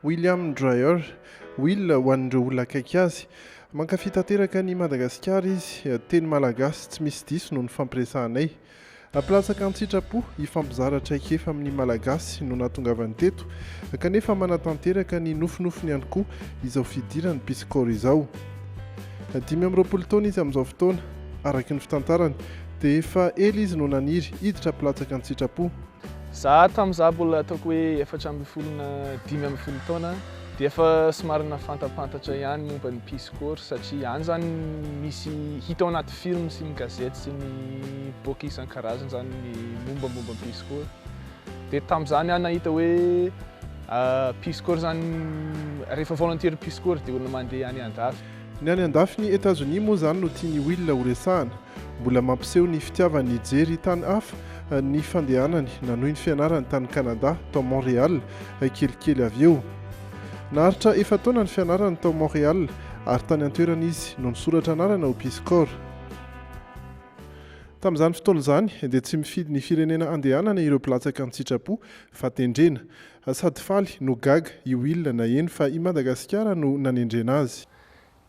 William Dreyer, Will ho an'ireo olona akaiky azy. Mankafy tanteraka an'i Madagasikara izy, teny malagasy tsy misy diso no nifampiresahanay. Mpilatsaka an-tsitrapo hifampizara traikefa amin'ny Malagasy no nahatongavany teto, kanefa manatanteraka ny nofinofiny ihany koa izao fidirany Peace Corps izao. 25 taona izy amin'izao fotoana. Araka ny fitantarany dia efa ela izy no naniry hiditra mpilatsaka an-tsitrapo. Za tamin'izaho mbola ataoko hoe 14 na 15 taona dia efa somary nafantampantatra ihany momba ny Peace Corps satria any zany misy hita ao anaty film sy ny gazety sy ny boky isan-karazany zany ny mombamomba ny Peace Corps. Dia tamin'izany aho nahita hoe Peace Corps zany rehefa volontaire Peace Corps dia olona mandeha any andafy. Ny any andafin'i Etazonia moa izany no tian'i Will horesahana. Mbola mampiseho ny fitiavany hijery tany hafa ny fandehanany nanohy ny fianarany tany Canada, tao Montréal, kelikely avy eo. Naharitra efa-taona ny fianarany tao Montréal ary tany an-toerana izy no nisoratra anarana ho Peace Corps. Tamin'izany fotoana izany dia tsy mifidy ny firenena andehanana ireo mpilatsaka an-tsitrapo fa tendrena. Sady faly no gaga i Will naheno fa i Madagasikara no nanendrena azy.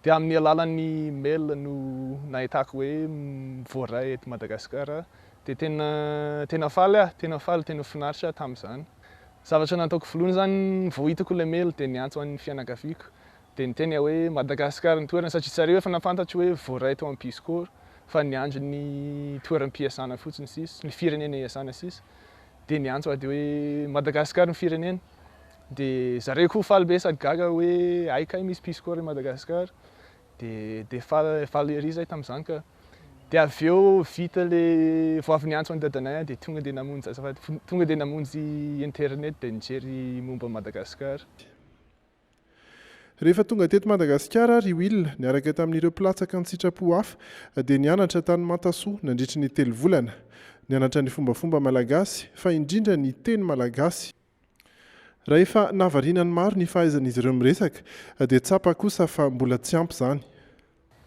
Dia amin'ny alalan'ny mail no nahitako hoe voaray eto Madagasikara dia tena tena faly aho, tena faly, tena finaritra aho tamin'izany. Zavatra nataoko voalohany izany vao hitako ilay mail dia niantso an'ny fianakaviako dia niteny aho hoe Madagasikara ny toerana satria zareo efa nahafantatro hoe voaray tao amin'ny Peace Corps fa niandry ny toeram-piasana fotsiny sisa, ny firenena iasana sisa. Dia niantso aho dia hoe Madagascar ny firenena. Dia zareo koa faly be sady gaga hoe hay kay misy Peace Corps i Madagascar. Dia dia faly faly ery zahay tamin'izany ka. Dia avy eo vita le vao avy niantso an'i dadanay aho dia tonga dia namonjy azafady tonga dia namonjy internet dia nijery momba an'i Madagascar. Rehefa tonga teto Madagasikara ary i Will niaraka tamin'ireo mpilatsaka an-tsitrapo hafa dia nianatra tany Mantasoa nandritry ny telo volana. Nianatra ny fombafomba malagasy fa indrindra ny teny malagasy. Raha efa nahavariana ny maro ny fahaizan'izy ireo miresaka dia tsapa kosa fa mbola tsy ampy izany.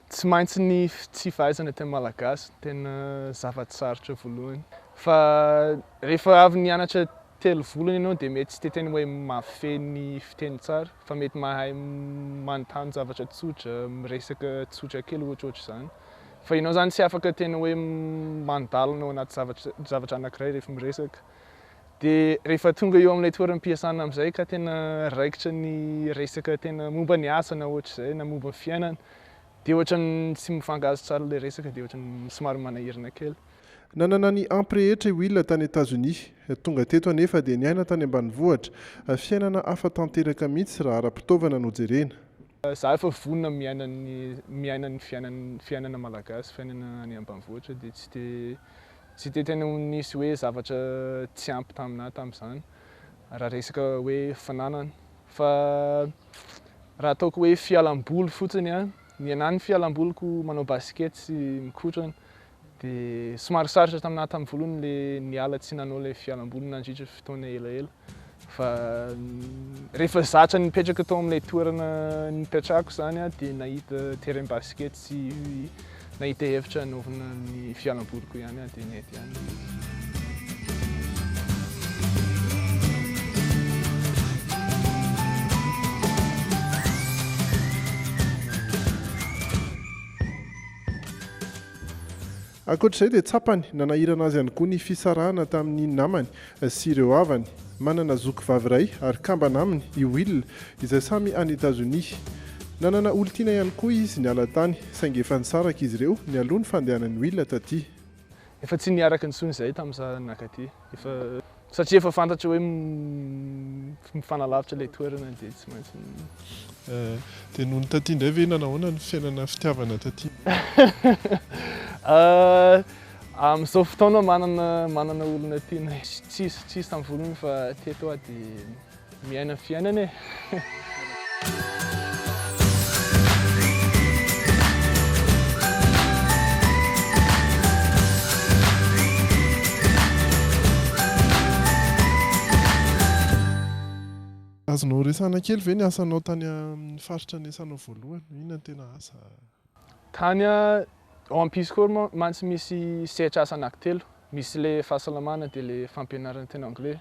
Tsy maintsy ny tsy fahaizana teny malagasy no tena zava-tsarotra voalohany. Fa rehefa avy nianatra telo volana ianao dia mety tsy dia tena hoe mahafehy ny fiteny tsara fa mety mahay manontany zavatra tsotra, miresaka tsotra kely ohatrohatr'izany. Fa ianao izany tsy afaka tena hoe mandalina ao anaty zavatra zavatra anankiray rehefa miresaka. Dia rehefa tonga eo amin'ilay toeram-piasana amin'izay ka tena raikitra ny resaka tena momba ny asa na ohatr'izay na momba ny fiainana dia ohatran'ny tsy mifankahazo tsara ilay resaka dia ohatran'ny somary manahirana kely. Nanana ny ampy rehetra i Will tany Etazonia. Tonga teto anefa dia niaina tany ambanivohitra. Fiainana hafa tanteraka mihitsy raha ara-pitaovana no jerena. Za efa vonona miaina ny miaina ny fiainana fiainana malagasy, fiainana any ambanivohitra dia tsy dia Tsy dia tena ho nisy hoe zavatra tsy ampy taminà tamin'izany raha resaka hoe fananana. Fa raha ataoko hoe fialam-boly fotsiny an, ny anà ny fialam-boliko manao basket sy mikotrana dia somary sarotra taminà tamin'ny voalohany ilay niala tsy nanao ilay fialam-boly nandritra fotoana elaela. Fa rehefa zatra nipetraka tao amin'ilay toerana nipetrahako izany aho dia nahita terrain basket sy nahita hevitra hanaovana ny fialamboliko ihany aho dia nety ihany ilay izy. Ankoatra izay dia tsapany nanahirana azy ihany koa ny fisarahana tamin'ny namany sy ireo havany. Manana zoky vavy iray ary kambana aminy i Will izay samy any Etazonia. Nanana olon-tiana ihany koa izy niala tany saingy efa nisaraka izy ireo nialoha ny fandehanan'i Will taty. Efa tsy niaraka intsony izahay tamin'izaho nankaty. Efa satria efa fantatra hoe mifanalavitra ilay toerana dia tsy maintsy. Dia nony taty indray ve nanahoana ny fiainana fitiavana taty? Amin'izao fotoana manana manana olona tiana. Tsisy tsisy tamin'ny voalohany fa teto aho dia miaina ny fiainana e. Azonao resahana kely ve ny asanao tany amin'ny faritra niasanao voalohany? Inona no tena asa? Tany ao amin'ny Peace Corps mantsy misy sehatr'asa anankitelo. Misy ilay fahasalamana dia ilay fampianarana teny anglais.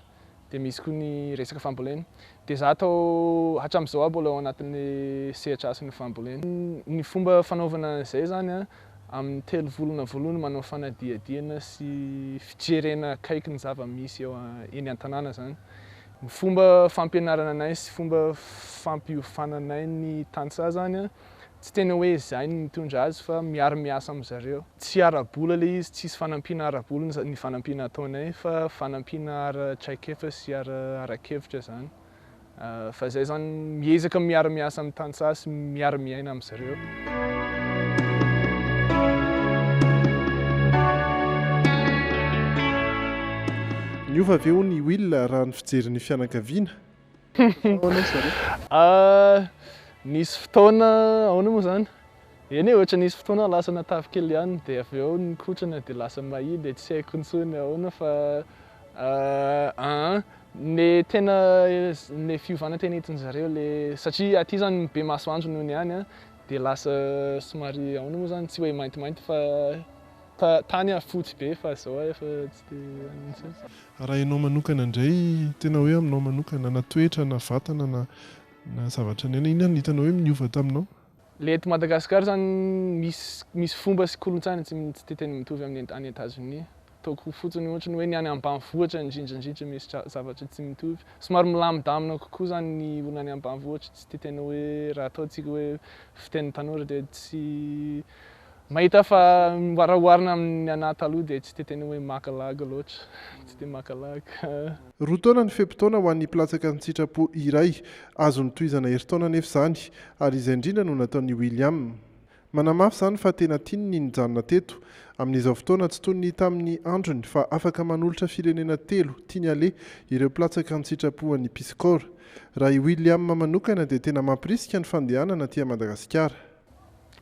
Dia misy koa ny resaka fambolena. Dia za atao hatramin'izao aho mbola ao anatin'ny sehatr'asan'ny fambolena. Ny fomba fanaovana an'izay zany an, amin'ny 3 volana voalohany manao fanadihadiana sy fijerena akaiky ny zava-misy eo eny an-tanàna zany. Ny fomba fampianarana anay sy fomba fampiofananay ny tantsaha zany an, tsy tena hoe izahay no mitondra azy fa miara-miasa amin-dry zareo. Tsy ara-bola ilay izy, tsisy fanampiana ara-bola ny fanampiana ataonay fa fanampiana ara-traikefa sy ara-kevitra izany. Fa izay izany miezaka miara-miasa amin'ny tantsaha sy miara-miaina amin-dry zareo. Niova ve hono i Will raha ny fijery ny fianakaviana? Nisy fotoana, ahoana moa izany? Eny e, ohatra nisy fotoana lasa natavy kely ihany dia avy eo nikotrana dia lasa mahia dia tsy haiko intsony ahoana fa aa ny tena ny fiovana tena entin-dry zareo le satria aty izany be masoandro noho ny any an, dia lasa somary ahoana moa izany tsy hoe maintimainty fa tany aho fotsy be fa izao aho efa tsy dia anona intsony. Raha ianao manokana indray, tena hoe aminao manokana, na toetra na vatana na na zavatra niainana, inona no hitanao hoe niova taminao? Le eto Madagascar zany misy misy fomba sy kolontsaina tsy tsy de tena mitovy amin'ny any Etazonia. Ataoko fotsiny ohatra ny hoe ny any ambanivohitra indrindra indrindra misy zavatra tsy mitovy. Somary milamindamina kokoa zany ny olona any ambanivohitra, tsy de tena hoe raha ataontsika hoe fitenin'ny tanora de tsy mahita fa raha oharina amin'ny anah taloha dia tsy de tena hoe maka lagy loatra, tsy de maka lagy. 2 taona ny fe-potoana ho an'ny mpilatsaka an-tsitrapo iray. Azo notohizana herintaona anefa izany, ary izay indrindra no nataon'i William. Manamafy izany fa tena tiany ny nijanona teto. Amin'izao fotoana, tsy toy ny tamin'ny androny fa afaka manolotra firenena telo tiany haleha ireo mpilatsaka an-tsitrapo an'ny Peace Corps. Raha i William manokana dia tena mampirisika ny fandehanana aty Madagasikara.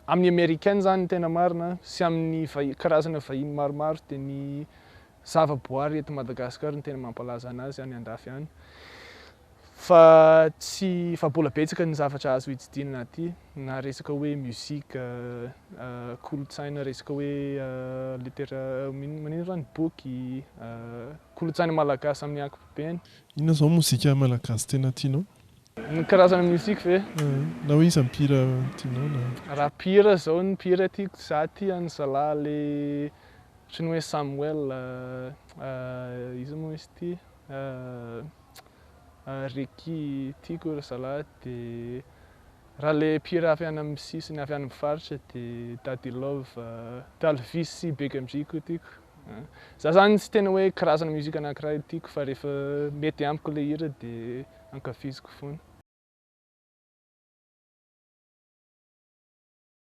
Amin'ny Americaine izany ny tena marina sy amin'ny vahi- karazana vahiny maromaro dia ny zavaboary eto Madagascar no tena mampalaza anazy any andafy any fa tsy fa mbola betsaka ny zavatra azo hitsidihina aty na resaka hoe musique, kolontsaina resaka hoe litera manino zany boky, kolontsaina malagasy amin'ny ankapobeny. Inona izao mozika malagasy tena tianao? Ny karazana musique ve? Na hoe iza mpihira tianao na. Raha mpihira zao ny mpihira tiako za tia an'i zalahy le ohatran'ny hoe Samuel iza moa izy ity Ricky tiako ry zalahy de raha le mpihira avy any amin'ny sisiny avy any amin'ny faritra de Dadi Love, Dalvis sy Big MJ koa tiako. Za zany tsy tena hoe karazana musique anakiray tiako fa rehefa mety amiko le hira de ankafiziko foana.